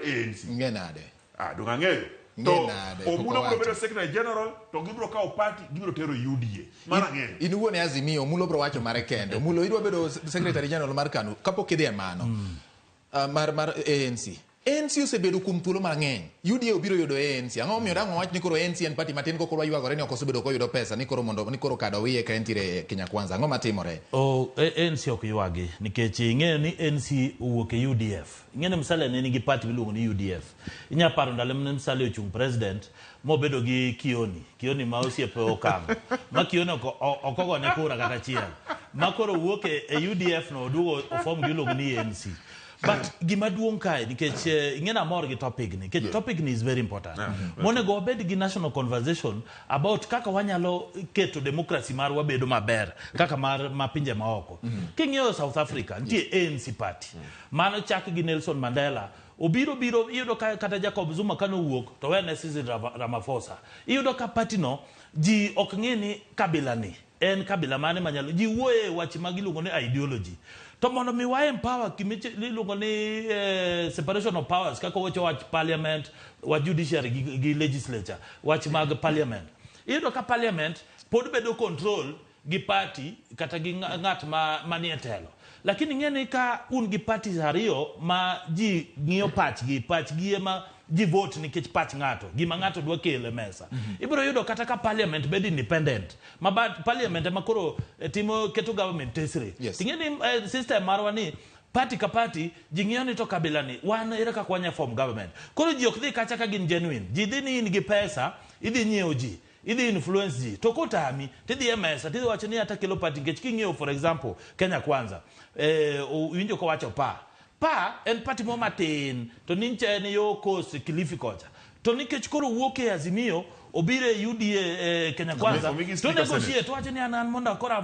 ANC. Ing'e nade? Ah, donge ang'eyo. Ing'e To nade? Pok Omulo biro owacho. bedo secretary general to gibiro kawo party gibiro tero UDA. Mano ang'eyo. In iwuon e Azimio, Omulo biro wacho mare kende. Omulo idwa bedo secretary general mar KANU kapok idhi e mano. Mar ANC. ANC osebedo kuom thuolo mang'eny. UDA obiro yudo ANC. Ang'o momiyo dang' wawach ni koro ANC en party matin koro waywagore ni ok osebedo koyudo pesa ni koro mondo ni koro kado wiye ka entiere e Kenya Kwanza. Ang'o matimore? O, ANC ok ywagi nikech ing'eyo ni ANC owuok e UDF. Ing'eyo ni Musalia ne nigi party miluongo ni UDF. Inya paro ndalo mane Musalia ochung' president mobedo gi Kioni. Kioni ma osiepe Okang'o. Ma Kioni ok ok ogone kura kata achiel. Ma koro wuok e UDF no oduogo oform giluongo ni ANC. But gima duong' kae nikech ing'e ni amor gi topic ni nikech topic ni is very important. Monego wabed gi national conversation about kaka wanyalo keto democracy marwa bedo maber kaka mar ma pinje maoko. King'iyo South Africa nitie ANC party. Mano chak gi Nelson Mandela obiro biro iyudo ka kata Jacob Zuma kane owuok to wene Cyril Ramaphosa. Iyudo ka party no ji ok ng'i ni kabila ni en kabila mane manyalo ji wuoye e wach ma giluongo ni ideology to mondo mi wa empower gima iluongo ni separation of powers kaka wacho wach parliament wach judiciary gi legislature wach mag parliament iyudo ka parliament pod bedo control gi party kata gi ng'at ma manie telo lakini ing'e ni ka un gi parties ariyo ma ji ng'iyo pachgi pachgi ema ji vote nikech pach ng'ato gima ng'ato dwa kelo e mesa ibiro yudo kata ka parliament bedo independent ma parliament ema koro timo keto government tesre Ting'e ni system marwa ni party ka party ji ng'iyo ni to kabila ni wan ere kaka wanya form government koro ji ok dhi kacha ka gin genuine ji dhi ni in gi pesa idhi nyiewo ji idhi influence ji to kotami tidhi e mesa tidhi wacho ni ata kelo party nikech king'iyo for example Kenya Kwanza winjo kowacho pa pa en party moro matin to ninche en yo coast Kilifi kocha to nikech koro wuok e Azimio obiro e UDA Kenya Kwanza Omigi to speaker negotiate Senate. to wacho ni an mondo koro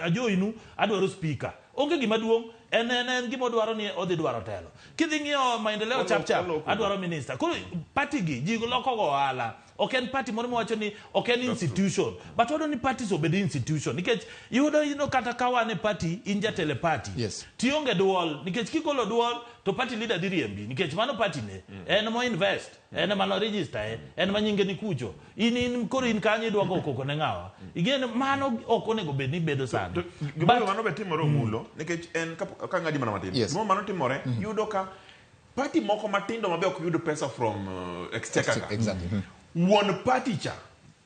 ajoinu adwaro speaker onge gima duong' en gima odwaro ni odhi dwaro telo kidhi ng'iyo maendeleo chap chap adwaro minister koro party gi ji loko go ohala ok en party moro miwacho ni ok en institution but wadwa ni parties obed institution nikech iyudo ino kata ka wan e party in jatelo e party tionge duol nikech kigolo duol to party leader dhi riembi nikech mano party ne en mo invest en ema no register en ma nyinge ni kucho in koro in kanyo idwa go koko ne ng'awa igeno mano ok onego bed ni bedo sani Gimoro mano be timore Omulo nikech en ka ng'adi mana matin gimoro mano timore yudo ka party moko matindo mabe ok yud pesa from exchequer ka. Wuon party cha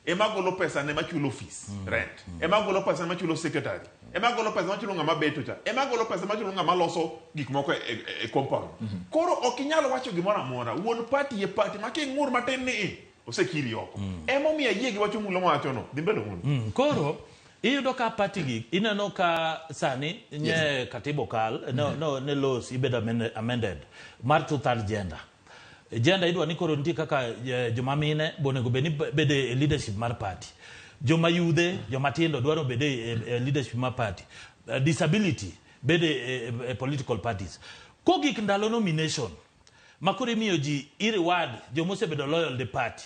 ema golo pesa ne machulo fees rent ema golo pesa ne machulo secretary ema golo pesa machulo ng'ama beto cha ema golo pesa machulo ng'ama loso gik moko e compound. Koro ok inyal wacho gimoro amora wuon party e party ma king'ur matin ni osekiri oko. Emomiyo ayie gi wach Omulo mawacho no. Dhi mbele Omulo. Koro iyudo ka party gi ineno ka sani nye katiba okal no, ne laws ibedo amended mar 2/3 gender gender idwa ni koro nitie kaka joma mine bonego bed ni bede e leadership mar party joma yudhe joma tindo dwaro bede e leadership mar party disability bede e political parties kogik ndalo nomination ma koro imiyo ji i reward joma osebedo loyal the party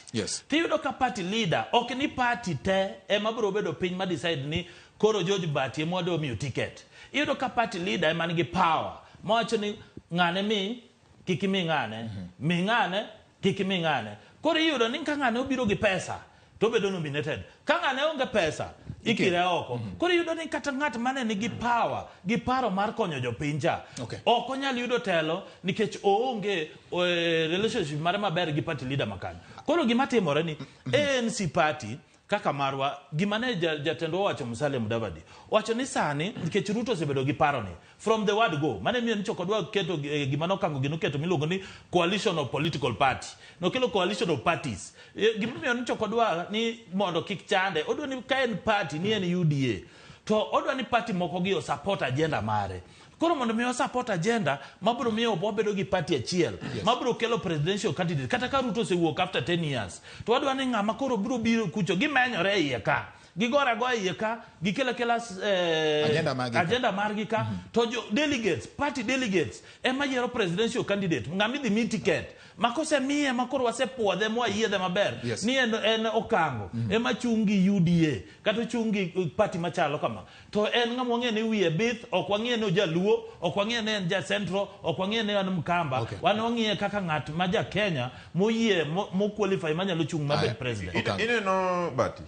tiyudo ka party leader ok ni party te ema biro bedo piny ma decide ni koro George Bati ema wadwa miyo ticket iyudo ka party leader ema nigi power mawacho ni ng'ane mi kik imi ng'ane mi ng'ane kik imi ng'ane koro iyudo ni ka ng'ane obiro gi pesa to obedo nominated ka ng'ane onge pesa ikire oko koro iyudo ni kata ng'at mane nigi power gi paro mar konyo jopiny cha ok onyal yudo telo nikech oonge relationship mare maber gi party leader makanyo koro gima timore ni ANC party kaka marwa gima ne jatendwa owacho Musalia Mudavadi owacho ni sani nikech Ruto osebedo gi paro ni from the word go mane miyo ni ok odwa keto gima nokango gino keto miluongo ni coalition of political party nokelo coalition of parties gima miyo ni ok odwa ni mondo kik chande odwa ni ka en party ni en UDA to odwa ni party moko gi o support agenda mare koro mondo mi o support agenda mabiro miyo wabedo gi party achiel mabiro kelo presidential candidate kata ka Ruto osewuok after 10 years to wadwa ni ng'ama koro biro biro kucho gimenyore iye ka gigore agoya iye ka gikelo akela Agenda margi ka. agenda margi ka to jo delegates party delegates ema yiero presidential candidate ng'ama idhi mi ticket Ma kosemiye ma koro wasepuodhe mwayiedhe maber Yes. ni en, en Okango ema chung' gi UDA kata ochung' gi party machalo kama, to en ng'ama wang'e ni wiye bith, ok wang'e ni ojaluo, ok wang'e ni en ja Central, ok wang'e ni en Mkamba. Wan wang'iye kaka ng'at ma ja Kenya moyie mo qualify manyalo chung' mabed Aya. president. Okango. Ineno bati.